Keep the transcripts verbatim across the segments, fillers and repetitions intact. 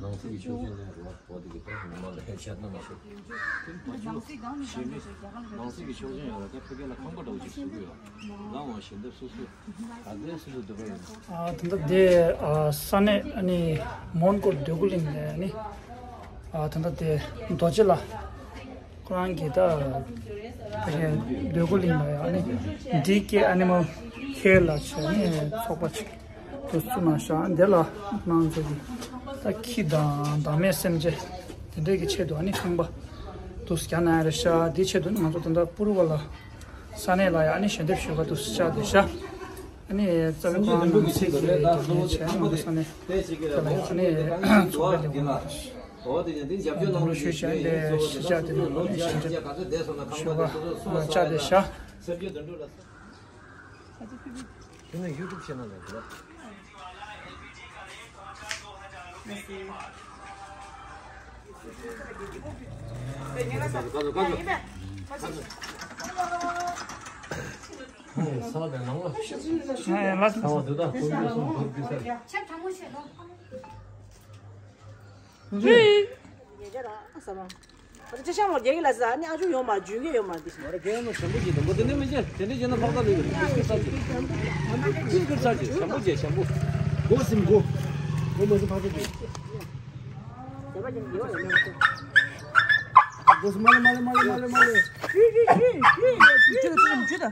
ནང་སྲིད་ཀྱི་ཆོག་མཆན་ལེན་རོགས་པ་དེ་གི་ད་ངོ་མ་ལ་ཧེ་ཆད་ན་མ་ཤོག་ཁྱོད་ཐག་ཆོད་ཤེས་མེད། ནང་སྲིད་ཀྱི་ཆོག་མཆན་ཡོད་ལ་ད་ཕ་གི་ལ་ཁང་པ་འདྲ་བོ་ཅིག་བཟོ་གི་ཡོད། ལ་འོང་ཞལ་འདེབས་སོ་སོས་ག་ཚོད་སོ་སོ་འདོད་པ་ཡོད། ཨ་ད་ལྟ་དེ་ཨ་ས་གནས་ཨ་ནི་མོན་གྷོ་འདོད་རྒུ་གླིང་ནས་ཨ་ནི་ཨ་ད་ལྟ་དེ་རྡོ་རྗེ་ལ་ཁོ་རང་གི་ད་ཕ་གི་འདོད་རྒུ་གླིང་ལ་ཡང་ཨ་ནི་ཌི་ཀེ་ཨེ་ནི་མལ་ཁེར་ལ་བྱས་ནས་ཚོགས་པ་ཅིག་དུ་བཙུགས་གནང་ཤག་འདི་ལ་ང་ཚོ་གི་ད་ཁྱི་དང་བདག་མེད་སེམས་ཅན་དེ་འདྲས་ཀྱི་ཆེད་དུ་ཨ་ནི་ཁང་པ་དུ་བརྒྱབ་གནང་ཡ་རེད་ཤག་འདིའི་ཆེད་དུ་ནི་ང་ཚོ་ད་ལྟ་པུ་རུ་བ་ལ་ས་གནས་ལ་ཡང་ཨ་ནི་ཞལ་འདེབས་ཞུ་ག་དུ་བཅར་བསྡད་ཤག་ཨ་ནི་རྩ་བའི་ཁོ་རང་ནང་སྲིད་ཀྱི་རྒྱ་མིའི་ཆེད་ང་ཚོ་ས་གནས་དེ་ལ་ཡང་ཨ་ནི་ཚོགས་པ་འདི་ངོ་མ་ཞུ་བྱས་ཏེ་ཨ་ནི་ཞལ་འདེབས་ཞུ་ག་བཅར་བསྡད་ཤག་དེ་ནས་ཡུ་ཊུབ་ཆེ་ནལ་ལ་འགྲོ། ཨ་ཅག་ཤ་མོ་རྒྱག་གི་ལ་ཟ་ནི་ཨ་ཅུ་ཡོང་མ་འཇུས་གི་ཡོང་མ་འདི། མ་རེད་རྒན་ཡང་ན་ཞམ་པོ་ཅིག་དང་པོ་དེ་ནས་མི་བྱེད་དེ་འདྲ་བྱས་ན་ཕག་ཐག་ལུས་ཀྱི་ཏིལ་ཀིར་ཚར་གྱི་ཏིལ་ཀིར་ཚར་གྱི་ཞམ་པོ་བྱེད་ཞམ་པོ། སྒོ་སིམ་སྒོ། སྒོ་མ་ཟིན་ཕག་ཐག་གྱི། སྒོ་སིམ་མ་ལེ་མ་ལེ་མ་ལེ་མ་ལེ་མ་ལེ། ཇུས་ཇུས་ཇུས་ཇུས། ཇུས་ད་ཇུས་ད།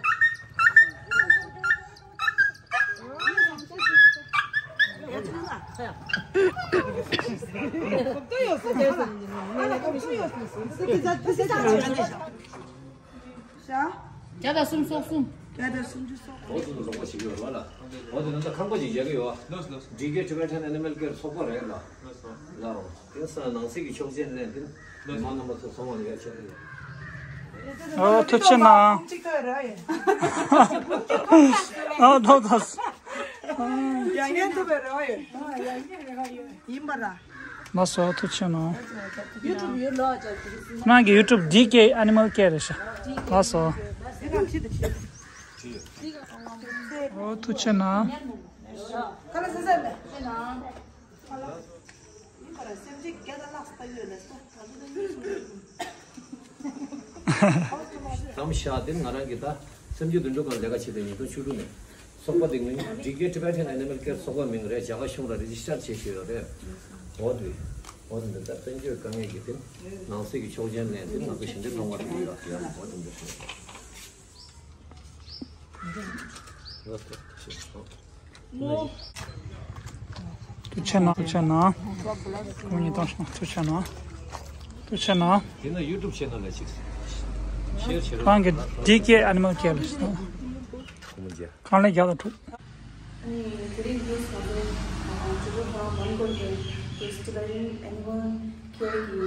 བརྒྱ་དང་སུམ་སོ་གསུམ། བརྒྱ་དང་སུམ་ཅུ་སོ་གསུམ། འོ་དེ་ཚོ་ལོག་པ་ཞིག་ཡོད་རེད་བ་ལ། འོ་དེ་ནང་ད་ཁང་པ་ཞིག་རྒྱག་གི་ཡོད་བ། ལོས་ལོས། ཌི་ཀེ་Tibetan Animal Care ཚོགས་པ་རེད་ལ། ལོས་ལོས། ལའོ། དེ་ས་ནང་སྲིད་ཀྱི་ཆོག་མཆན་ལེན་དེ་མི་མང་རྣམ་པ་ཚོ་ཚང་མ་ལ་ཡ་ཆེད་དུ་ཡོད། ཨོ་ཐུགས་རྗེ་གནང་། ཨོ་ཐུགས་རྗེ་གནང་། ཡ་ངན་ཐུབ་པའི་རེ་བ་ཡོད། ཡིན་པ་ར། ལགས་སོ་ཐུགས་རྗེ་གནང་། ཡུ་ཊུབ་ཡོད་ལོ་ཨ་ཅག་ཁྱེད་ཀྱི་སུན། ཁྱེད་རང་གི་ཡུ་ཊུབ་ཌི་ཀེ་ཨེ་ནི་མལ་ཀེར་རེད་ཤག་ལགས་སོ། ཨོ་ཐུགས་རྗེ་གནང་། དམ་བཞག་དེ་ང་རང་གི་ད་སེམས་ཅན་དོན་གྲུབ་ཁང་ལས་ཀ་བྱེད་པའི་ཉིས་སྟོང་བཅུ་དྲུག་ནས་ཚོགས་པ་དེ་མིང་ཌི་ཀེ་Tibetan Animal Care ཚོགས་པ་མིང་རེད། རྒྱ་གར་གཞུང་ལ་རེ་ཇི་སི་ཊར་བྱེད་ཤེས་ཡོད་རེད། འོ་དེ་འོ་དེ་འདི་ལྟར་བཙན་བྱོལ་དཀའ་ངལ་གྱི་དེ་ནང་སྲིད་ཀྱི་ཆོག་མཆན་ལེན་དེ་ང་ཚོ་ཞལ་འདེབས་སློང་བར་འགྲོ་ཡོད་ཡ། འོ་དེ་འདི་ཞེས་སོ། ཐུགས་རྗེ་གནང་། ཐུགས་རྗེ་གནང་། ཁོང་གཉིས་བཏང་སོང་། ཐུགས་རྗེ་གནང་། ཐུགས་རྗེ་གནང་། དེ་ན་ཡུ་ཊུབ་ཆེ་ནལ་ལ་ཅིག་ཤེར་བྱེད་རོགས། རང་གི་ཌི་ཀེ་ཨེ་ནི་མལ་ཀེར་ལ་ཤེར། ཁོང་མ་མཇལ། གང་ལས་རྒྱ་ལ་ཐུག་ཨ་ནི་དེ་རིང་དུས་ང་ཚོ་ཇོ་ཇོ་ཁང་མོན་གྷོ་གི་Tibetan Animal Care གི་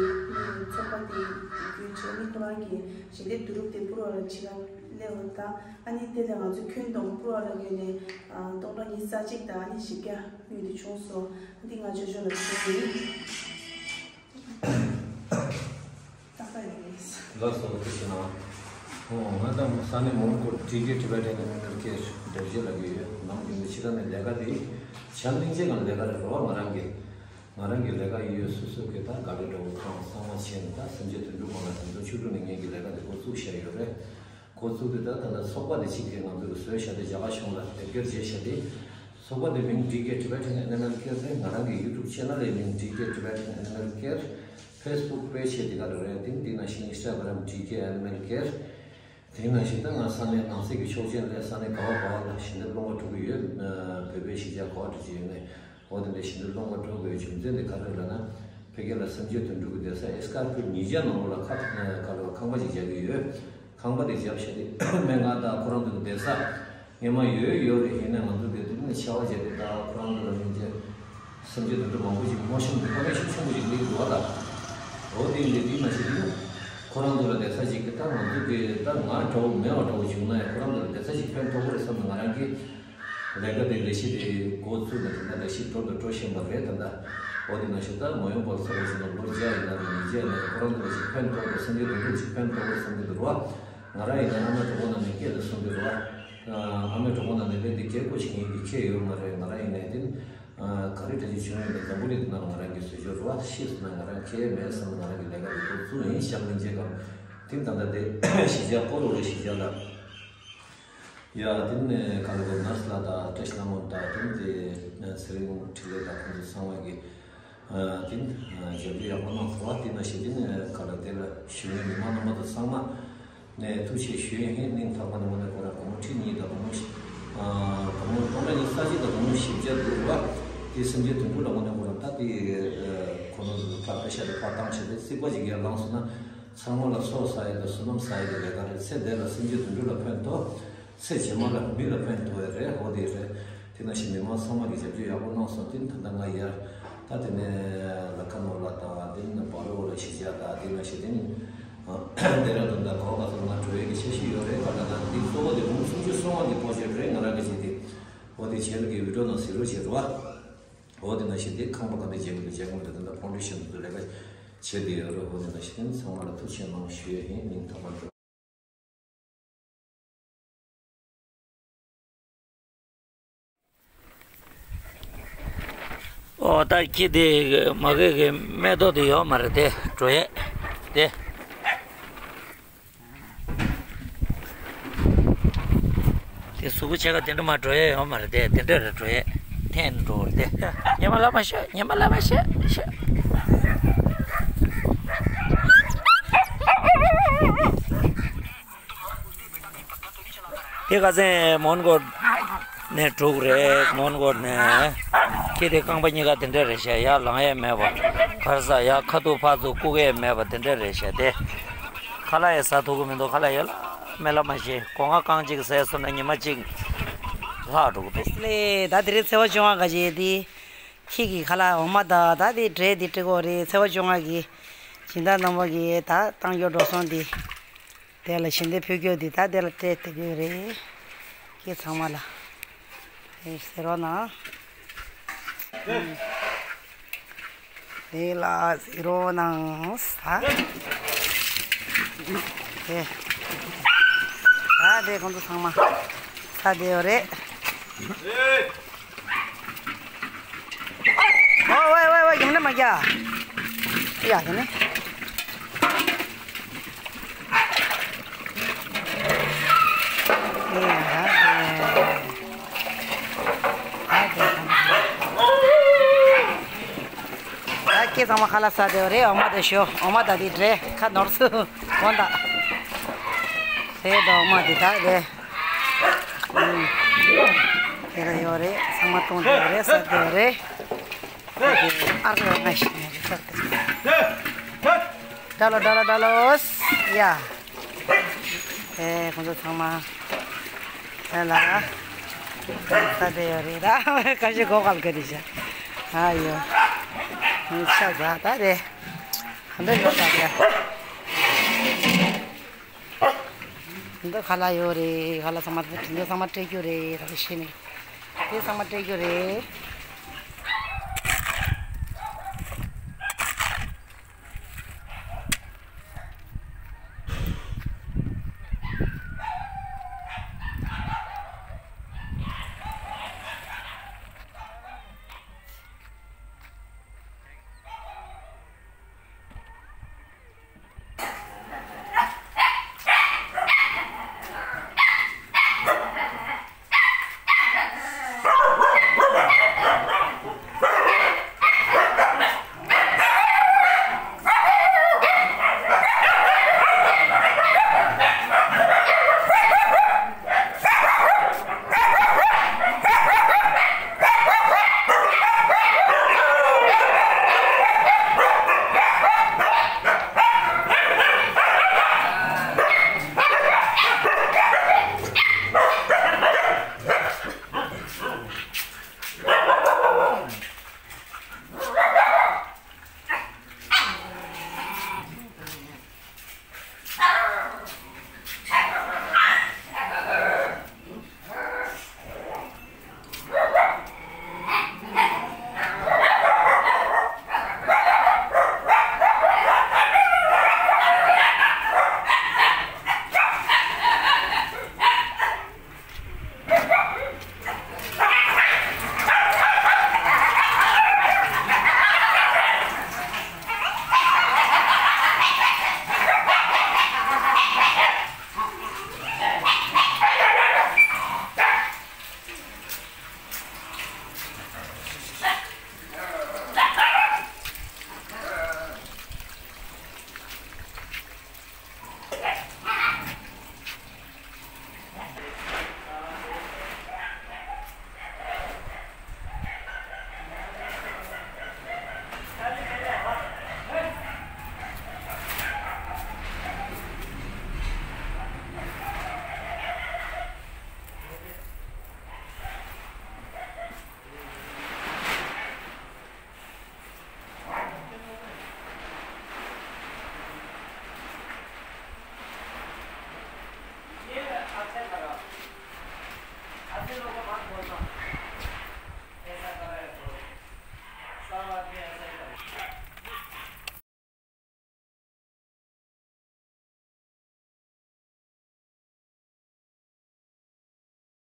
ཚོགས་པ་དེ་བརྒྱུད་བྱས་ནི་ཁོ་རང་གི་ཞལ་འདེབས་བསྡུ་རུབ་དེ་པུ་ར་ལ་ཕྱི་ལ་སླེབས་པ་དང་། ཨ་ནི་དེ་ལས་ང་ཚོ་ཁྱོན་བསྡོམས་པུ་ར་ལ་ཡོད་ནས་སྟོང་ཕྲག་ཉི་ཤུ་རྩ་གཅིག་དང་ཨ་ནི་བཞི་བརྒྱ་ཡོད་དེ་བྱུང་སོང་། འདི་ང་ཇོ་ཇོ་ལ་ཕྱིན་ཡིན། ཏག་ཏག་ཡོད་རེད། ལགས་སོ་ཐུགས་རྗེ་གནང་། ཨོ་ང་དང་ས་གནས་མོན་གྷོ་ཌི་ཀེ་Tibetan Animal Care འདྲ་བྱེད་ལ་གི་ཡོད། ནང་དེ་འདི་ཕྱི་ལ་ནས་ལས་ཀ་དེ་བྱམས་སྙིང་རྗེ་གང་ལས་ཀ་རེད་རོ། ང་རང་གི་ང་རང་གི་ལས་ཀ་ཡོད་སོ་སོ་གི་ད་དགའ་བའི་འདྲ་བོ་ཁང་གསང་བ་ཆེན་ད་སེམས་ཅན་དོན་གྲུབ་ཁང་ལ་དེ་ཚོ་ཆུ་གྲུ་ནས་ངེད་ཀྱི་ལས་ཀ་དེ་འགོ་བཙུགས་བཞག་ཡོད་རེད། འགོ་བཙུགས་དེ་ད་ད་ལྟ་ཚོགས་པ་དེ་གཅིག་གིས་ང་ཚོ་གི་བཟོས་བཞག་དེ་རྒྱ་གར་གཞུང་ལ་དེབ་སྐྱེལ་བྱས་བཞག་དེ། ཚོགས་པ་དེ་མིང་ཌི་ཀེ་Tibetan Animal Care རེད། ང་རང་གི་ཡུ་ཊུབ་ཆེ་ནལ་ལའི་མིང་ཌི་ཀེ་Tibetan Animal Care། ཕེ་སི་བུག་པེ་ཇི་དེ་ག་རེ་རེད། དེ་འདི་ནང་བཞིན་ཨིན་སི་ཊ་གྷ་རམ་ཌི་ཀེ་ཨེ་ནི་མལ་ཀེར། དེ་ནང་བཞིན་ད་ང་ས་གནས་ནང་སྲིད་ཀྱི་ཆོག་མཆན་ལས་ས་གནས་ག་བ་ག་བ་ལ་ཞལ་འདེབས་སློང་བ་འགྲོ་གི་ཡོད། བོད་པའི་གཞིས་ཆགས་ག་བ་འགྲོ་གི་ཡོད་ནས། འོ་དེ་འདྲ་ཞིག་ཏུ་སློང་བ་འགྲོ་དགོས་རྒྱུ་མཚན་དེ་ག་རེ་ལབ་ན། ཕ་གི་ལ་སེམས་ཅན་དོན་གྲུབ་ཀྱི་བསྡད་ས་ཨེ་སི་ཀར་ཕུ་ཉིས་བརྒྱ་ནང་ལོགས་ལ་ཁ་ཁ་ལ་ཁང་པ་ཅིག་རྒྱག་གི་ཡོད། ཁང་པ་དེ་བརྒྱབ་བྱས་ཏེ་སྨན་ཁང་དང་ཁོ་རང་ཚོ་གི་བསྡད་ས་སྔོན་མ་ཡོད་ཡོད་རེད། ཡིན་ནའི་ང་ཚོ་དེ་དུས་ནས་ཆར་པ་བརྒྱབ་སྟེ་ད་ཁོ་རང་ཚོ་ལ་སྨན་བཅོས་སེམས་ཅན་དོན་གྲུབ་མང་པོ་ཞིག་མ་ཤི་འདུག་དཀའ་ངལ་ཤུགས་ཆེན་པོ་ཞིག་སླེབས་འདུག་བ་ད། འོ་དེ་འདྲ་དེ་མ་ཤི་དུས་ཁོ་རང་ཚོ་ལ་བསྡད་ས་ཅིག་གི་ད་ང་ཚོ་གི་ད་ང་འདྲ་བོ་མེད་པ་འདྲ་བོ་བྱུང་ན་ཡང་ཁོ་རང་ཚོ་ལ་བསྡད་ས་ཅིག་ཕན་ཐོགས་ཀྱི་རེད་བསམ་ནས་ང་རང་གི་ལས་ཀ་དེ་ལས་གཞི་དེ་འགོ་བཙུགས་ནས་ད་ལྟ་ལས་གཞི་འགྲོ་དང་འགྲོ་བཞིན་པ་རེད། ད་ལྟ་འོ་དེ་ནང་བཞིན་ད་མ་ཡོང་བར་ཚོགས་པ་ཞིག་ལ་ལོ་བརྒྱ་ཡིན་ན་རེད། ཉིས་བརྒྱ་ཡིན་ན་རེད། ཁོ་རང་ཚོ་ལ་ཞིག་ཕན་ཐོགས་དང་སེམས་ཅན་དོན་གྲུབ་ཞིག་ཕན་ཐོགས་དང་བསམ་གྱི་འདུག་ར། ང་རང་ཡིན་ན་ཨ་མའི་གྲོད་ཁོག་ནང་ནས་སྐྱེས་དང་བསམ་གྱི་འདུག་ར། ཨ་མའི་གྲོད་ཁོག་ནང་ནས་སླེབས་དེ་སྐྱེ་དགོས་ཤིག་ངེད་ཀྱི་ཁྱད་ཡོད་མ་རེད། ང་རང་ཡིན་ནའི་དེ་ ག་རེ་འདྲ་ཅིག་བྱུང་ཡོད་པའི་འཛམ་བུ་གླིང་འདི་ནང་ལ་ང་རང་གིས་བཟོས་ཆོག་རེད་བ། ཤེས་སོང་ན་ང་རང་ཁྱད་མེད་བསམ། ང་རང་གི་ལས་ཀ་འདི་འགོ་བཙུགས་ཡིན་ཤག་སྙིང་རྗེ་གམ། དེ་ད་ལྟ་དེ་གཞིས་ཆགས་སྤོ་ལོ་རེད། གཞིས་ཆགས་ལ། ཡ་དེ་ནས་ག་ལ་གོ་ནར་སི་ལགས་དང་བཀྲ་ཤིས་ལྷ་མོ་དང་དེ་ནས་དེ་ཚེ་རིང་འཕྲིན་ལས་དང་ཁོང་ཚོ་ཚང་མ་གི་དེ་ཞབས་ཕྱི་ཡག་པོ་གནང་སོང་བ། དེ་ནང་བཞིན་དེ་ནས་ག་ལ་དེ་ལ་ཞུ་མཁན་མི་མང་རྣམ་པ་དང་ཚང་མ་ནས་ཐུགས་རྗེ་ཆེ་ཞུ་ཡས་ཡིན། སྙིང་ཐག་པ་ནས་དངོས་གནས་ཁོ་རང་སྒོར་མོ་ཁྲི་གཉིས་དང་སྒོར་མོ་ཞིག་སྒོར་མོ་སྟོང་ཕྲག་གཉིས་ས་གཅིག་དང་སྒོར་མོ་བཞི་བརྒྱ་འདུག་རེད་བ། དེ་སེམས་ཅན་དོན་གྲུབ་ལ་དངོས་གནས་ཁོ་རང་ད་དེ་ཁོ་རང་ཚོ་ཕར་པེ་ཤ་དེ་ཕར་བཏང་བྱས་ཏེ་རྩིག་པ་ཅིག་ཡར་བླངས་སོང་ན། ཚང་མ་ལ་ཚོགས་བསགས་ཡས་དང་བསོད་ནམས་བསགས་ཡས་ཀྱི་ལས་ཀ་རེད། ཚེ་འདི་ལ་སེམས་ཅན་དོན་གྲུབ་ལ་ཕན་ཐོགས། ཚེ་རྗེས་མ་ལ་མི་ལ་ཕན་ཐོགས་ཡས་རེད། འོ་དེ་རེད། དེ་ནང་བཞིན་མི་མང་ཚང་མ་གིས་རྒྱབ་སྐྱོར་ཡག་པོ་གནང་སོང་། དེ་ད་ལྟ་ང་ཡར་ད་དེ་ནས་ལ་ཁ་ནོར་ལ་དང་དེ་ནས་བ་རོ་ལ་གཞིས་ཆགས་དང་དེ་ནང་བཞིན་དེ་ནས་ལྡེ་ར་ལྡུན་དང་གོ་ག་ཚོ་ང་འགྲོ་ཡས་ཀྱི་འཆར་གཞི་ཡོད་རེད། ག་ལ་ན་འདི་གཙོ་བོ་དེ་འབུམ་སུམ་ཅུ་སོ་ལྔ་གི་པོ་ཇེག་རེད། ང་རང་གི་བྱས་ཏེ་འོ་དེ་བྱས་ལ་གི་བི་ཌིའོ་ནང་གཟིགས་རོགས་བྱེད་རོགས། འོ་དེ་ནང་བཞིན་དེ་ཁང་པ་ག་འདྲ་བྱེད་དགོས་འདུག་བྱེད་དགོས་འདུག་དེ་འདྲ་ཕའུན་ཌེ་ཤན་དེ་ཚོ་ལས་ཀ་བྱེད་བསྡད་ཡོད་རེད། འོ་དེ་ནང་བཞིན་ཚང་མ་ལ་ཐུགས་རྗེ་གནང་ཞུ་ཡས་ཡིན། སྙིང་ཐག་པ་ནས། ཨོ་ད་ཁྱི་དེ་མ་གི་གི་སྨད་ཏོག་དེ་ཡོད་མ་རེད་དེ་འགྲོ་ཡས་དེ། དེ་གཟུགས་པོ་ཆེ་ཁ་དེ་འདྲ་མ་འགྲོ་ཡས་ཡོད་མ་རེད་དེ། དེ་འདྲ་རེད་འགྲོ་ཡས། འཐེན་འགྲོ་རེད་དེ། ཉི་མ་ལ་མ་ཤོད། ཉི་མ་ལ་མ་ཤོད་ཤོད། དེ་ཁ་སང་མོན་གྷོ་ནས་འགྲོ་གི་རེད། མོན་གྷོ་ནས། ཁྱི་དེ་རྐང་པ་གཉིས་ཀ་དེ་འདྲ་རེད་ཤག་ཡར་ལངས་ཡས་མེད་པ། ག་རེ་ཟ། ཡར་ཁ་ཐུག་ཕར་ཚུར་བཀུག་ཡས་མེད་པ་དེ་འདྲ་རེད་ཤག་དེ། ཁ་ལག་ཡང་ཟ་ཐུབ་ཀྱི་མི་འདུག་ཁ་ལག་ཡོད་ལ་མེད་ལ་མ་ཤེས། སྒོ་ང་རྐང་གཅིག་ཟས་སོང་ན་ཉི་མ་གཅིག་ལྷག་འགྲོ་གི་འདུག་ལེ་ད་དེ་རིང་ཚེས་པ་བཅོ་ལྔ་ག་ཅིག་དེ། ཁྱི་གི་ཁ་ལག་འོ་མ་དང་ད་དེ་འབྲས་དེ་སྤྲད་གོ་རེད། ཚེས་པ་བཅོ་ལྔ་གི་སྦྱིན་བདག་རྣམ་པ་གིས་ད་བཏང་རྒྱུ་འགྲོ་སོང་དེ། དེ་ལ་ཞལ་འདེབས་ཕུལ་རྒྱུ་དེ་ད་དེ་ལ་སྤྲད་དེ་གི་རེད། ཁྱེད་ཚང་མ་ལ་དེ་ཟེར་རོགས་གནང་། དེ་ལ་ཟེར་རོགས་གནང་ས། དེ་ད་དེ་ཁོང་ཚོ་ཚང་མ་ས་དེ་ཡོད་རེད། ཨོ་ཝེ་ཝེ་ཝེ། ཡུམ་ནི་མ་རྒྱ། ཡ་དེ་ནི། ཨེ་ཡ་ཧ་ཧེ། ཧ་ཧེ། ད་ཁྱེད་ཚང་མ་ཁ་ལག་ཟ་བསྡད་ཡོད་རེད། འོ་མ་དེ་ཞོ། འོ་མ་ད་དེ་འདྲེ་ཁ་ནོར་སུ་འོ་ད། དེ་ད་འོ་མ་དེ་ད་དེ། ཨུམ། དེ་ལ་ཡོད་རེད། ཚང་མ་བཏུང་བསྡད་ཡོད་རེད། ཟ་བསྡད་ཡོད་རེད། ཨར་ལ་ང་ཞིག་ནས་ཟ་བསྡད། ད་ལོ་ད་ལོ་ད་ལོ། ཡ། ཨེ་ཁོང་ཚོ་ཚང་མ་ཨེ་ལ་ཟ་བསྡད་ཡོད་རེད། ད་ཁ་ཤས་སྒོ་ཁར་ག་རེ་བྱ། ཨ་ཡོ། ཤ་ཟ་ད་རེད། ག་འདྲ་ཡོད་ད་རེད། འདི་ཁ་ལག་ཡོད་རེད། ཁ་ལག་ཚང་མ་དེ་འདྲ་ཚང་མ་སྤྲད་རྒྱུ་རེད། ར་བ་ཤེས་ནས་དེ་ཚང་མ་སྤྲད་རྒྱུ་རེད།